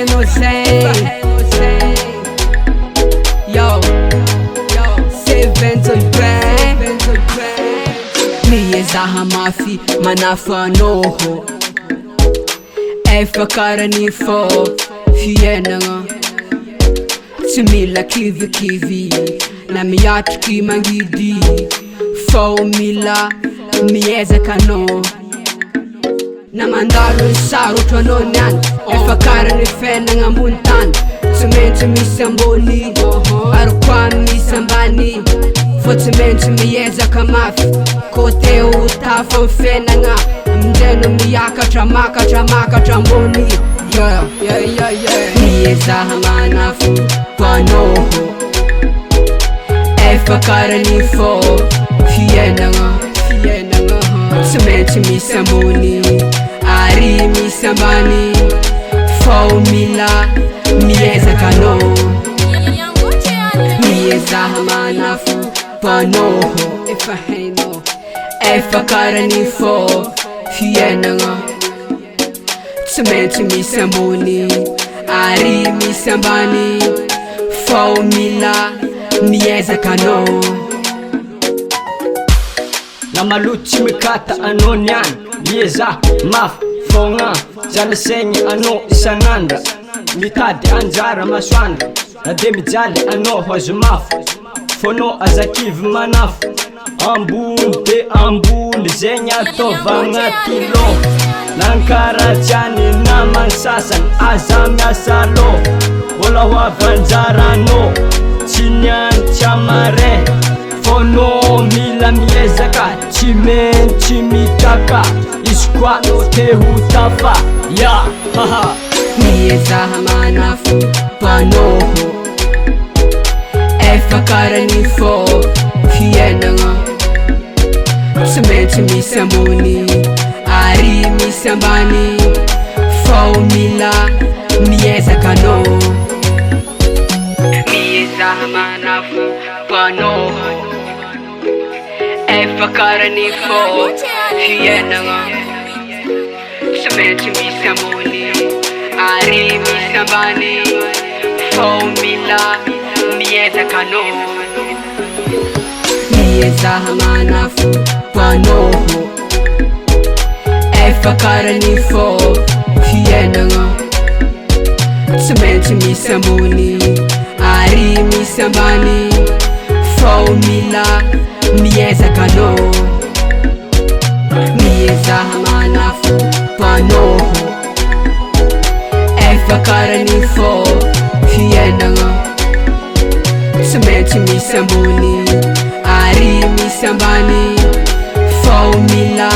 hainao zay. Yo, Seven to Brand. Miezaha mafy manafo anao. Efa karaha ny fô fiainagna. Tsy mila kivikivy na miatriky mangidy, fô mila miezaka anao. Na mandalo ny sarotro anao niany, efa karaha ny fiainagna ambony tany. Tsy maintsy misy ambony ary koa misy ambany, fô tsy maintsy miezaka mafy kô te ho tafa amy fiainagna. Aminjay anao miakatra, makatra, makatra ambony. Yeah. Miezaha manafo anao, efa karaha ny fô fiainagna. Tsy maintsy misy ambony ary misy ambany, fô mila miezaka anao. Miezaha manafo anao, efa hainao, efa karaha ny fô fiainagna. Tsy maintsy misy ambony ary misy ambany, fô mila miezaka anao. Na maloto tsy mikata anao niany, miezaha mafy fogna. Zala saigny anao isan'andra, mitady anjara masoandro. Na de mijaly anao ho azo mafy, fônao aza kivy manafo. Ambony de ambony zegny ataovagna ty lôha. Nankaratsiany namany sasany, aza miasa lôha. Mbola ho avy anjaranao, tsy niany tsy amaray. Fônao mila miezaka, tsy maintsy mitraka. Izy koa anao te ho tafa, ya haha. Miezaha manafo anao, efa karaha ny fô fiainagna. Tsy maintsy misy ambony ary misy ambany, fô mila miezaka anao. Miezaha manafo anao, efa karaha ny fô fiainagna. Tsy maintsy misy ambony ary misy ambany, fô mila miezaka anao. Miezaha manafo anao, efa karaha ny fô fiainagna. Tsy maintsy misy ambony ary misy ambany, fô mila miezaka anao. Miezaha manafo anao, efa karaha ny fô fiainagna. Tsy maintsy misy ambony ary misy ambany, fô mila